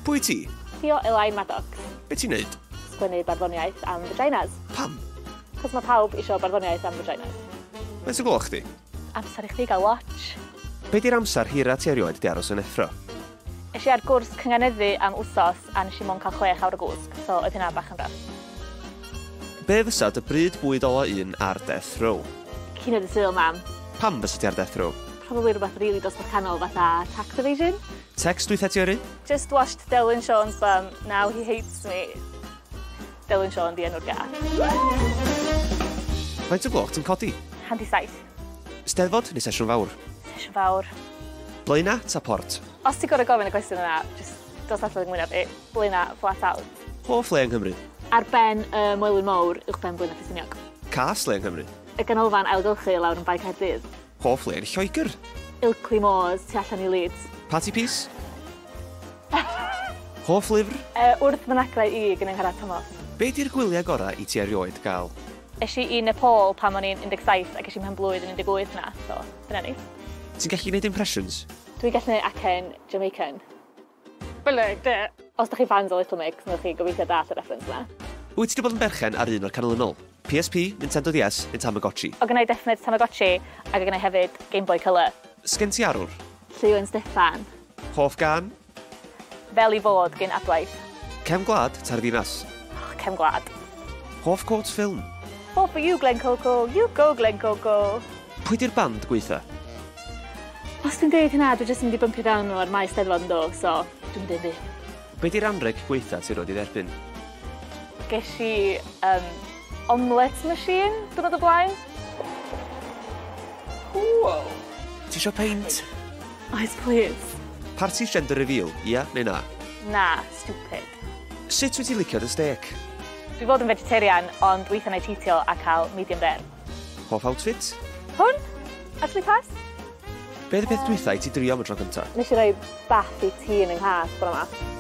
Pwy ti? Ffion Elain Maddox. Be ti'n neud? Sgwennu barddoniaeth am vaginas. Pam? Cos mae pawb isio barddoniaeth am vaginas. Faint o gloch di? Amser i chdi gael watch. Be di'r amser hira ti erioed di aros yn effro? Es i ar gwrs cynganeddu am wsos a nes i mond cael 6 awr o gwsg, so oedd hynna bach yn rough. Be fysa dy bryd bwyd ola un ar death row? Cinio dydd Sul, mam. Pam fysa ti ar death row? Probably rhywbeth really dosbarth canol fatha tax evasion. Text dwytha ti yrru? Just washed Delwyn Siôn's bum, now he hates me. Delwyn Siôn di enw'r gath. Faint o gloch ti'n codi? 6:30. Steddfod neu sesiwn fawr? Sesiwn fawr. Blaena ta Port? Os ti'n gorfod gofyn y cwestiwn yna, just dos allan yng ngwyneb fi. Blaena, flat out. Hoff le yng Nghymru? Ar ben y Moelwyn Mawr, uwchben Blaenau Ffestiniog. Cas le yng Nghymru? Y ganolfan ailgylchu lawr yn Bae Caerdydd. Hoff le yn Lloegr? Ilkley Moors, tu allan i Leeds. Party piece? Hoff lyfr? Wrth fy nagrau i gan Angharad Tomos. Be di'r gwyliau gorau i ti erioed gael? Es i i Nepal pan o'n i'n 17 ac es i mhen blwydd yn 18 na, so dyna ni. Ti'n gallu gwneud impressions? Dwi'n gallu gwneud acen Jamaican. Blyg, Os da chi fans o Little Mix, newch chi gobeithio dall y reference yna. Wyt ti wedi bod yn berchen ar un o'r canlynol? PSP, Nintendo DS neu Tamagotchi? O gynna i definite Tamagotchi ac o gynna i hefyd Game Boy Colour. Sgen ti arwr? Lleuwen Steffan. Hoff gân? Fel i fod gyn Adwaith. Cefn gwlad ta'r ddinas? Oh, cefn gwlad. Hoff quote ffilm? All for you, Glen Coco. You go, Glen Coco. Pwy di'r band gweitha? Os dwi'n deud hynna, dwi jyst yn mynd i bympio fewn nhw ar maes Steddfod yn do, so dwi'n deud fi. Be di'r anreg gweitha ti roed i dderbyn? Ges i omelette machine diwrnod o blaen. Wow. Ti isio peint? Oes, please. Party gender reveal, ia neu na? Na, stupid. Sut wyt ti'n licio dy steak? Dwi fod yn vegetarian, ond weithiau na i cheatio a cael medium rare. Hoff outfit? Hwn? Actually pass? Be oedd y peth dwytha i ti drio am y tro cynta? Nes i roi bath i ti yn yng nghath bore yma.